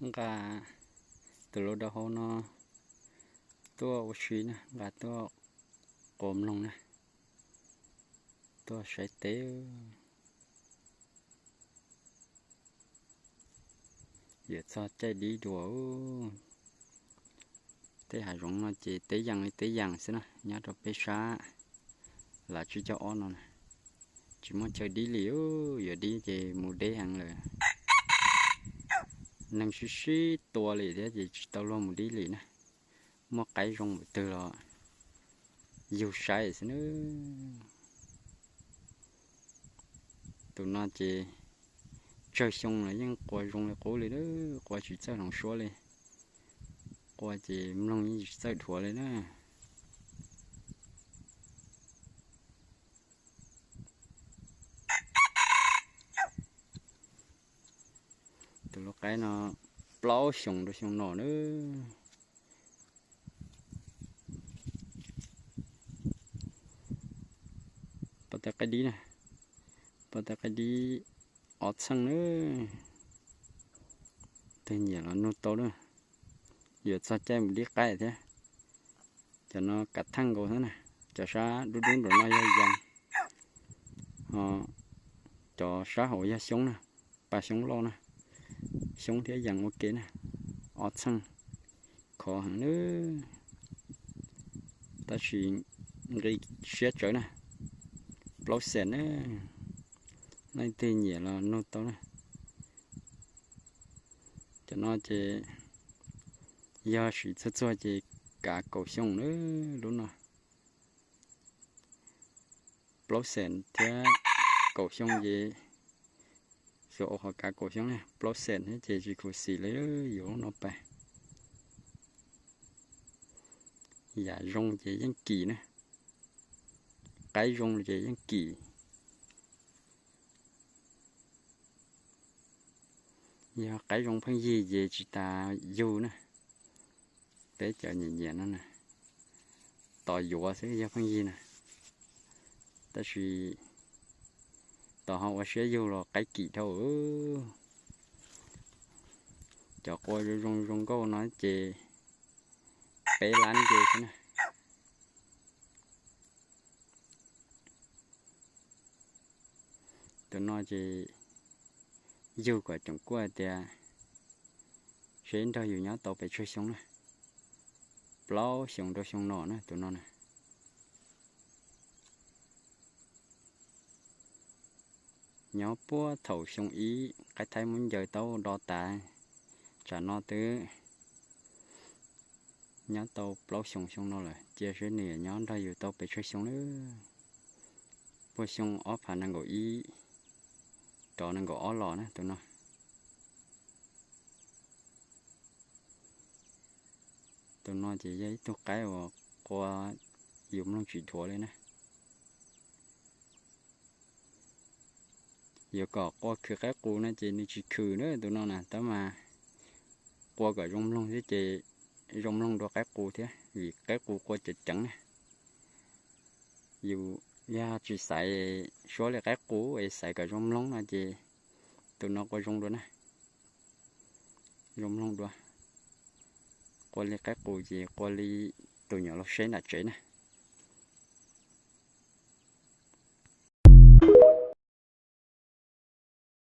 Nqa tus hluas dawb hau no tuaj ua si na, nqa tuaj qua mloog na, tuaj saib teb. Yuav txog caij dib dua. Tej hav zoov no ces teb yees li teb yees xwb na, nyob rau peb sab lav tsib caug ob no na, tsis muaj chaw dib li. Yuav dib ces mus deb heev lawm. Neeg sib sib tua li thiab ces tsis tau luag mus dib li na. Muaj qaib zoo mus twg los yug saib xwb na. Tus no ces tsawg xyoo los yeej qua zoo li qub li, qua tsis txawj hloov suab li, qua ces mloog yeej tsis txawj dhuav li na. Tus lub qaib no plaub xyoos rau xyoo no na. Pov tais qaib dib na, pov tais qaib dib ob txheej na. Tej nyiam los nug tau na, yuav txog caij mus dib qaib thiab. Cov no kav theej nkaus xwb na, cov sab dub dub nraum no yog yees, cov sab hauv yog xyoob na, pa xyoob loj na, xyoob thiab yees ua ke na, ob txheej khov heev na. Tab sis nqi siab tsawv na, plaub xees na, leej twg nyiam los nug tau na. Cov no ces yog siv txhua txhua ces kav kaum xyoo na, lub no. Plaub xees thiab kaum xyoo ces, xyov ua qhov kav kaum xyoo na, plaub xees thiab ces tsis khuv xim li, yuav lub no pais. Yam zoo ces yeej kim na, qaib zoo ces yeej kim. Yog qaib zoo pheej yig ces tsis tas yug na. Peb cov nyiam nyiam no na, tos yuav xwb yog pheej yig na. Tab sis tos ho ua siab yug los qaib kim dhau. Cov qua zoo zoo nkauj no ces peb lab nce xwb na. Tus no ces yug kom coom kuaj tias seb nrog yus nyob tau pes tsawg xyoo na. Plaub xyoos rau xyoo no na tus no na. Nyob puag thaum xyoo ib qaib thaib muab ncaws tau do tas, tsam no twb nyob tau plaub xyoos xyoo no lawm, cia seb nws nyob nrog yus tau pes tsawg xyoo na. Puag xyoo ob phav nees nkaum ib rov nees nkaum ob los na tus no. Tus no ces yog ib tug qaib uas qua yus mloog tsis dhuav li na. Yuav kom qua khwv qaib qus no ces nws tsis khwv na tus no na, tab mas qua kom zoo mloog thiab ces zoo mloog dua qaib qus thiab, vim qaib qus qua ceev ceev na. Yus yog tsis xaiv suab li qaib qus es xaiv kom zoo mloog no ces tus no qua zoo dua na. Zoo mloog dua. Qua li qaib qus ces qua li tus nyuam laus seb nram tsev na.